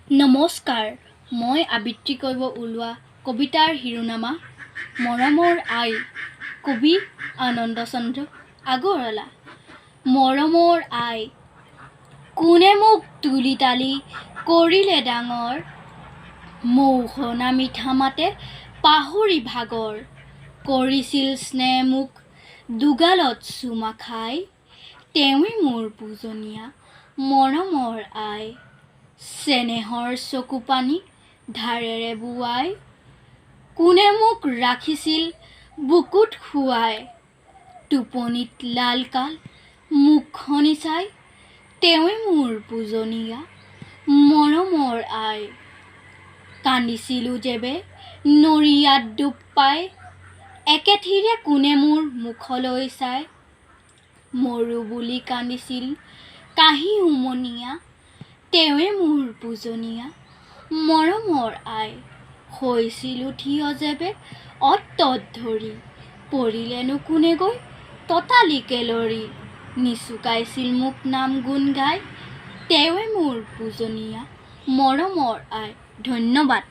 নমস্কাৰ, মই আবৃত্তি কৰিব ওলোৱা কবিতাৰ শিৰোনামা মৰমৰ আই। কবি আনন্দ চন্দ্ৰ আগৰৱালা। মৰমৰ আই, কোনে মোক তুলি তালি কৰিলে ডাঙৰ, মৌসনা মিঠা মাতে পাহৰি ভাগৰ, কৰিছিল স্নেহ মোক দুগালত চুমা খাই, তেওঁৱে মোৰ পূজনীয়া মৰমৰ আই। চেনেহৰ চকুপানী ধাৰেৰে বোৱাই কোনে মোক ৰাখিছিল বুকুত শুৱাই, টোপনিত লাল কাল মুখখনি চাই, তেওঁৱে মোৰ পূজনীয়া মৰমৰ আই। কান্দিছিলোঁ যেবে নৰিয়াত দুখ পাই, একেথিৰে কোনে মোৰ মুখলৈ চাই, মৰো বুলি কান্দিছিল কাহি উমনীয়া, তেওঁৱে মোৰ পূজনীয়া মৰমৰ আই। হৈছিলোঁ থিয় যেবে অত তত ধৰি, পৰিলেনো কোনে গৈ ততালিকে লৰি, নিচুকাইছিল মোক নাম গুণ গাই, তেওঁৱে মোৰ পূজনীয়া মৰমৰ আই। ধন্যবাদ।